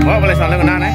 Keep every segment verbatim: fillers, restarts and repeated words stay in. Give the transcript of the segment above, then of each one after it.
Wah, boleh saling kena nih.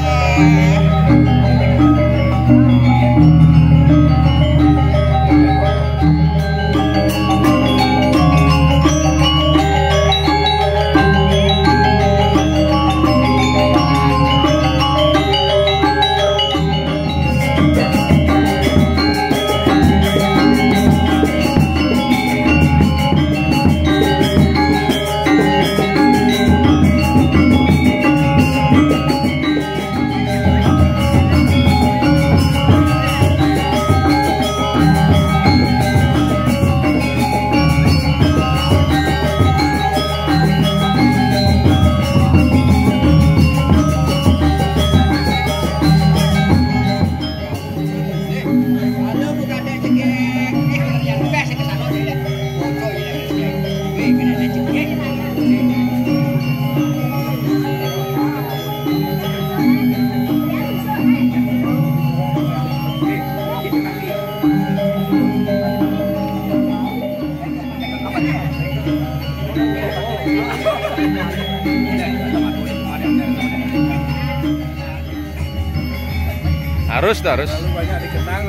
Harus tuh, harus. Terlalu banyak dikenang.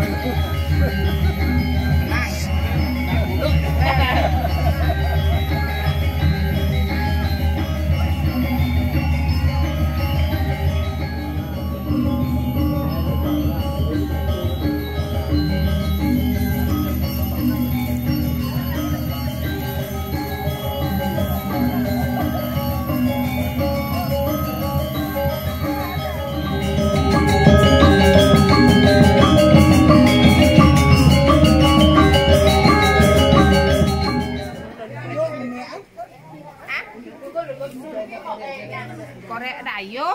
Korek dayo.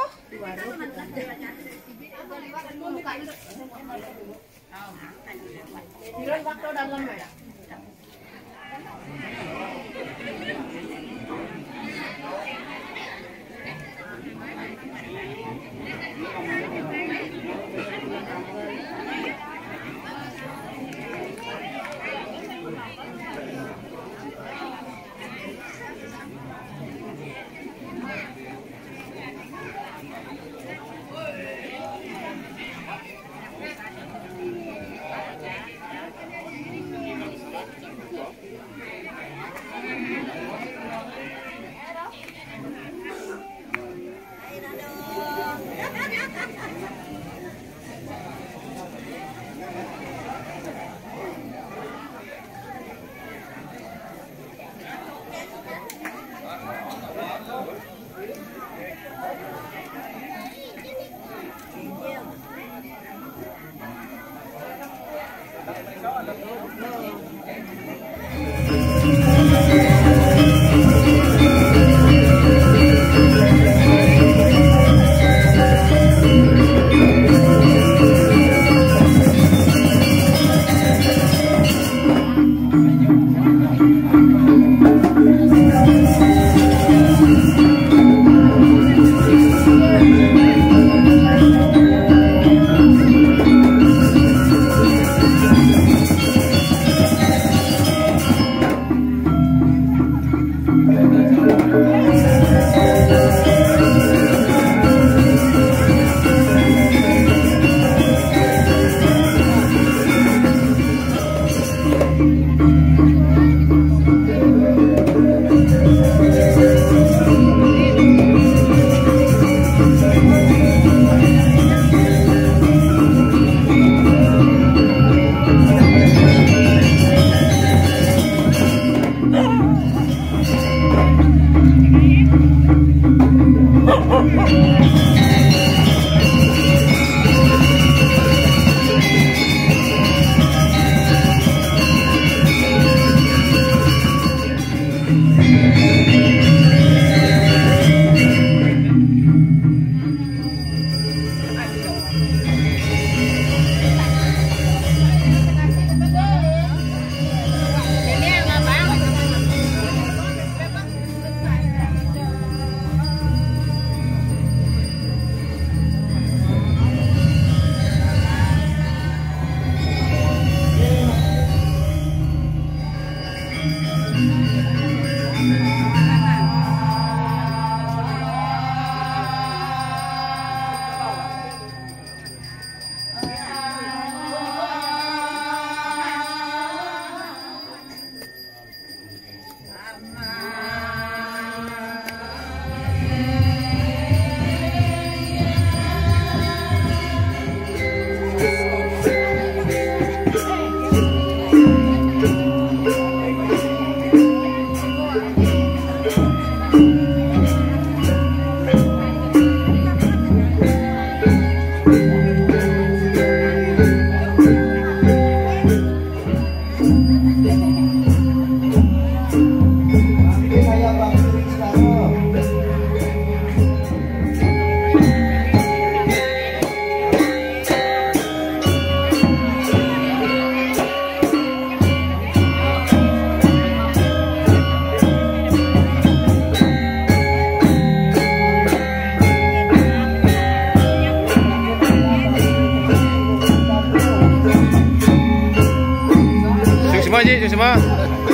Suksma, Ji, suksma.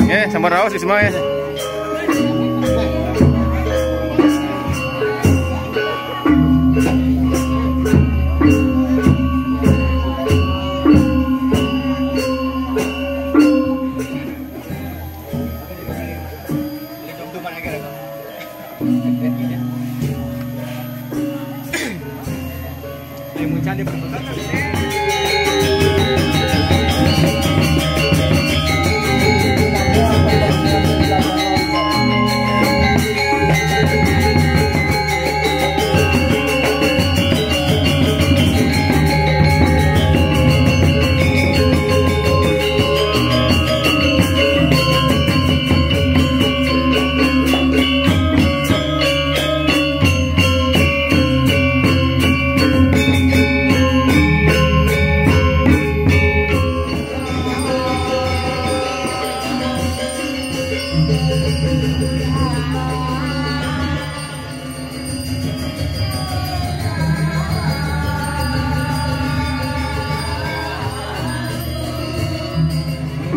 Ya, sampun raos, suksma, ya.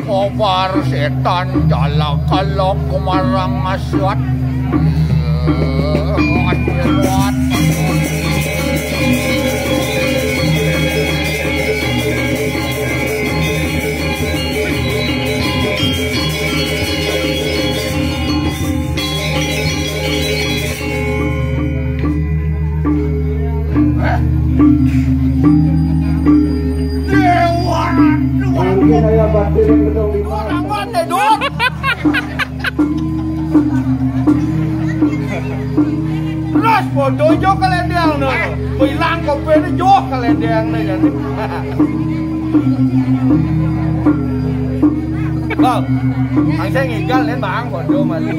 Kawar setan jalak kalak kumarang aswat. Aswat. Dewa, Dewa. Mungkin saya batin yang betul di mana. Orang mana, Dut? Terus bodoh jo kalendang no. Bilang kopi ini jo kalendang no jadi. Bang, ang saya ngigal nih, Bang, bodoh mati.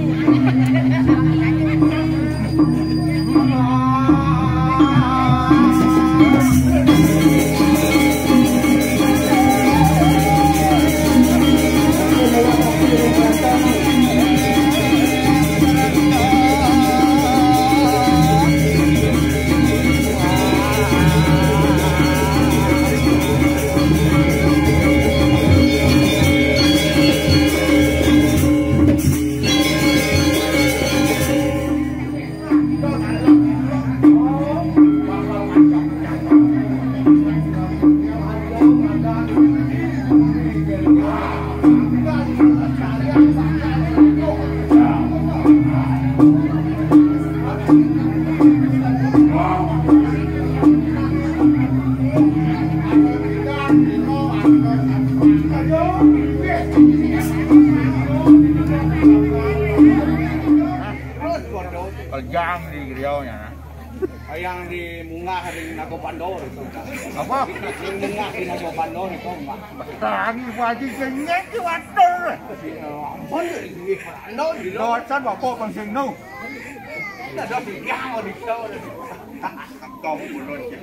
Kerjang di griaunya. Yang di munggah ring Naga Pandor itu. Apa? Yang munggah di Naga Pandor itu, Mbak. Tangi Pak Haji, sing nyek ki watur. Ampun, ini Pandor, gitu. Dosan Bapak pun sing nu. Ada singgah mau dikso. Kau ulun, sih.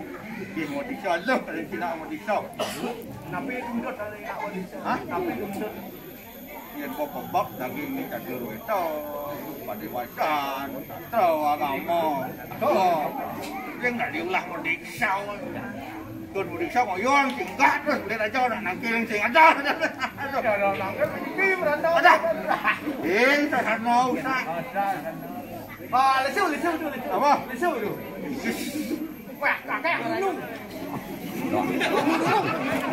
Sing mau dikso, lu, ada sing mau dikso. Napi tuntut ada yang mau dikso? Hah? Napi tuntut? Yén kok bebek daging né catur wéto, padéwasan, sastra agama. Tuh, dia nggak diulah merdiksa. Tuh merdiksa kok yon singgah terus dia aja orang nangkil sing ada. Aduh. Ada. Eh, sasana usah. Ah, lesu, lesu tu, lesu. Apa? Lesu tu. Wah, kakek anu.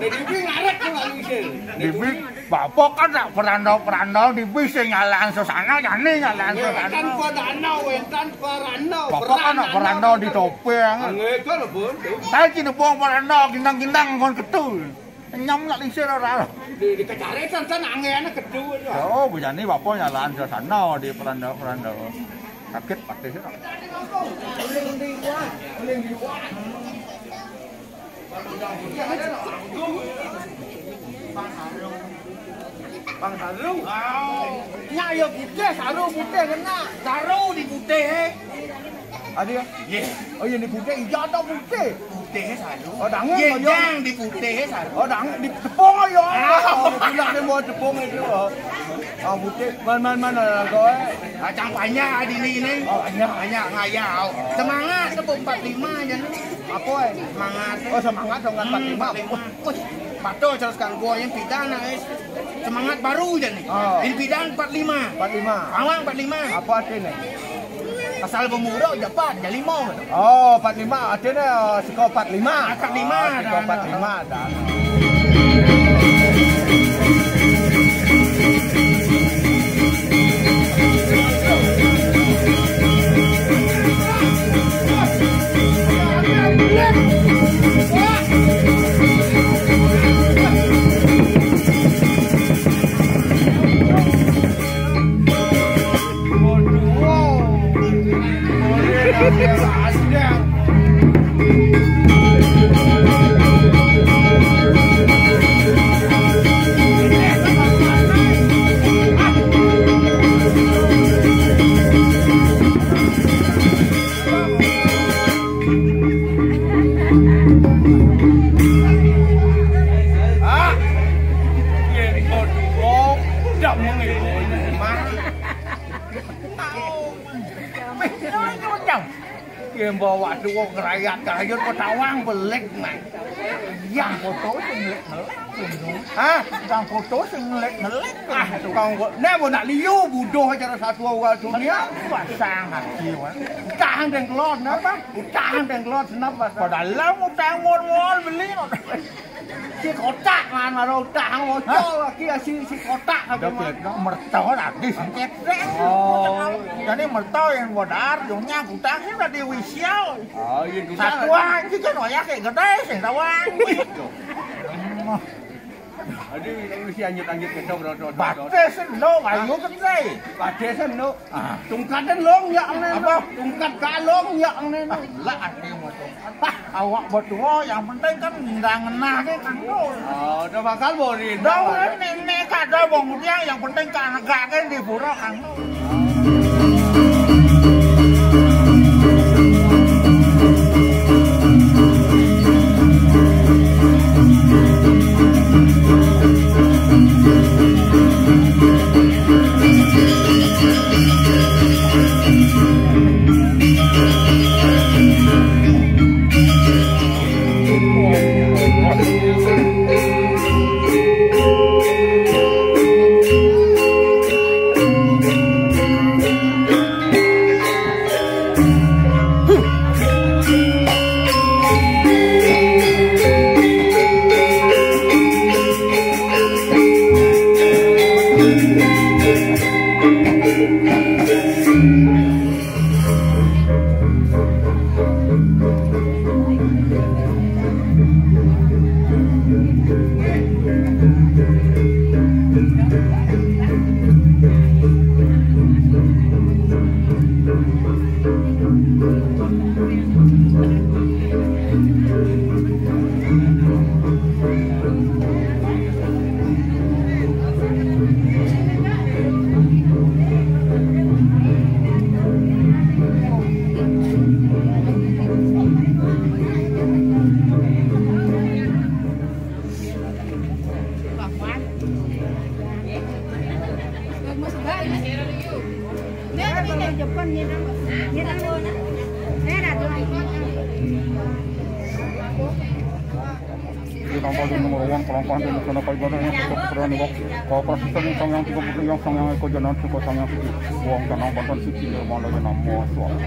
Dibi ngaret tu lalu isil. Dibi, bapak kan nak perandau-perandau, dibi sing nyalaan sasana, jani nyalaan sasana. Wénten perandau, wénten perandau. Bapak kan nak perandau di topéng. Nggih, itu lho, Bun. Saya cina buang perandau, gindang-gindang kon ketul. Nyam nak lisir ora. Di, di kecaretan kan anggéané gedhe. Oh, bujani bapak nyalaan sasana di perandau-perandau. Kaget pasti sih. Bang Saru. Nyak ya putih, Saru putih kena. Saru di putih, eh. Ada ya? Iya. Oh iya, di putih, hijau atau putih? Putih, Saru. Oh, dangu, iya, oh, iya. Yang di putih, Saru. Oh, dangu, di tepung, oh, iya. Ah. Oh, pula dia mau tepung itu, oh. Ah, putih. Man, man, man, ah, kau, eh. Kacang panjang di ini, ini. Oh, banyak. Banyak ngayau. Semangat, tepuk empat lima aja, nih. Apa, eh? Semangat. Oh, semangat dong, kan, hmm, empat lima. Empat lima. Wih, patuh terus kan gua yang pidana, eh. Semangat baru aja, nih. Oh. Ini pidana empat lima. Empat lima. Awang empat lima. Apa artinya? Asal pemuruk dapat, jadi mau. Oh, empat lima, artinya, eh, seko empat lima. Empat lima, oh, seko dah, empat lima, dah. Ah, yen padha, ndak mung iku. Meh, nyuwun, Cang. Yen bawa tuwa ngrayat-rayut kok tawang belik, Mas. Ya, foto sing ngelik-ngelik. Hah? Kang foto sing ngelik-ngelik. Ah, tukang kok. Nek mbok nak liyu buduh acara satwa wal dunia. Pasang hati, Mas. Utang deng kelon, apa? Utang deng kelon senep, Mas. Padahal utang wol-wol beli kok. Si kotak kan, karo utang ngocol lagi ya si, si kotak. Ada tapi belit, no, mertau tadi sengketek. Oh. Jadi mertau yang modar, yang nyang utang sih tadi wisial. Oh, iya, utang. Satuan sih kan wayah kayak gede sih, tawang. Wih. Aduh, ini si anjut-anjut kecok, rodo, rodo. Batis lo, ayo gede. Batis lo. Ah. Tungkatan long ya, aneh. Apa? Tungkat kalong ya, aneh. Ah, lah, arti mau tungkat. Awak betul, yang penting kan nggak ngenah deh, kan. Oh, udah bakal borin. Dah, udah, nenek kak, dah, bang, dia yang penting kan negak kan di pura, kan. Bali nomor wan, kelangkaan dan sana kaibadah yang satu putera nengok. Kau prasisa yang sang yang tiga putera yang sang yang eko janan suka sang yang suci. Buang tanah bantuan suci nirmala yang nama suara.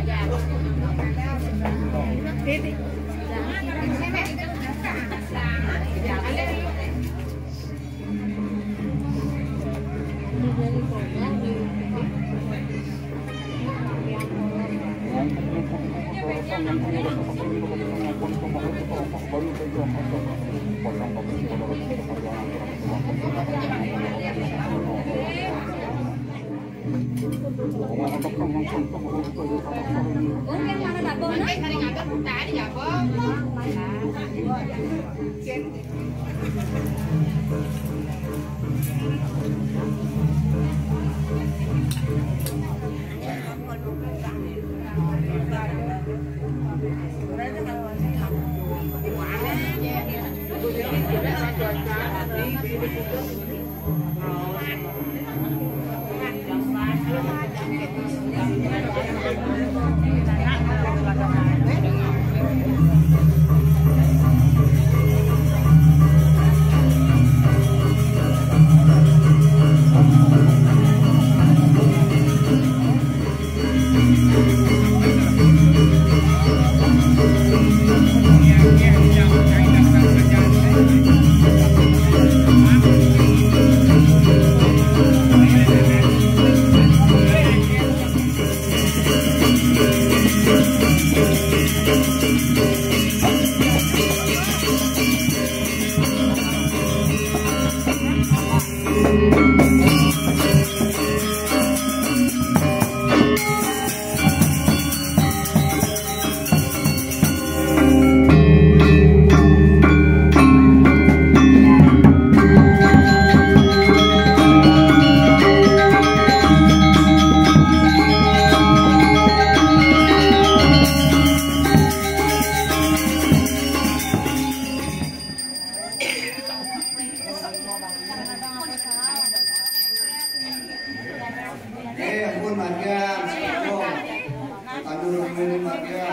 Eh, ampun, Marga. Ampun. Aduh, ini Marga.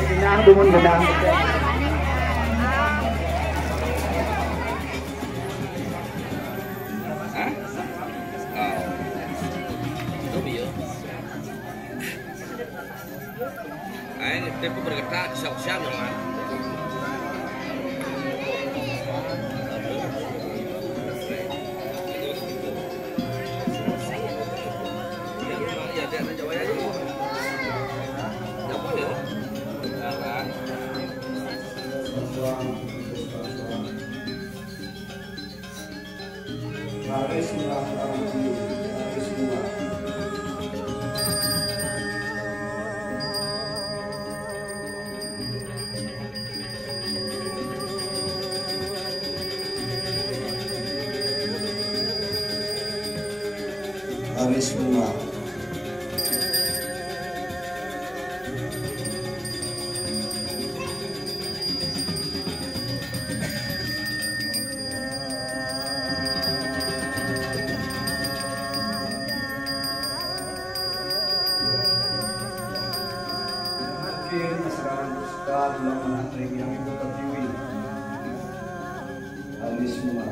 Benang, dumun benang. Hah? Oh. Itu dia. Ai, tempo bergerak, siap-siap, ya, Man. Ya, dia ada jawab aja. Apa ya? Salah. Laris murah, laris murah. Laris murah. Mungkin masyarakat Ustaz ulang menantang yang itu tertiwi. Alis semua.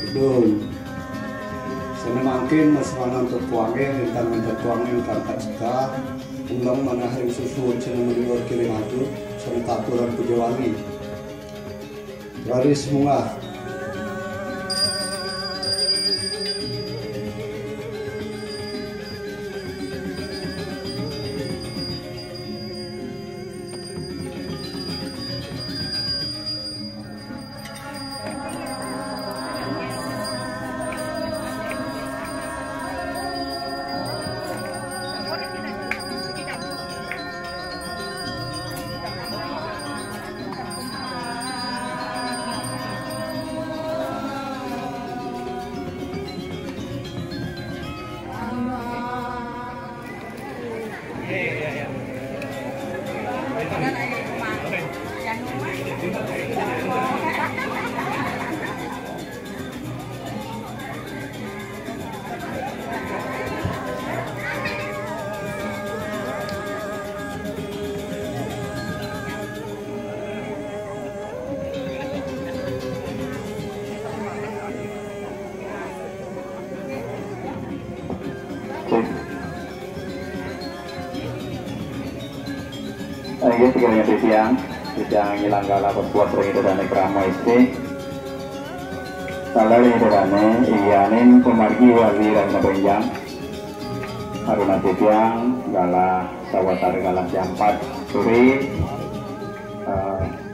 Dul. Sana mangkin mas mangan tetuange, lintang tetuange, lintang kacita. Ulang manah ring susun, sana meliur kiring atur, sana tapuran puja wali. Laris murah. Sekiranya titiang, titiang ngilang galah berpuas ring Ida Dane Krama Isi. Galah ring Ida Dane, inggianing pamargi wali ring benjang. Aruna titiang, galah sawatara galah jam empat sore. Eh,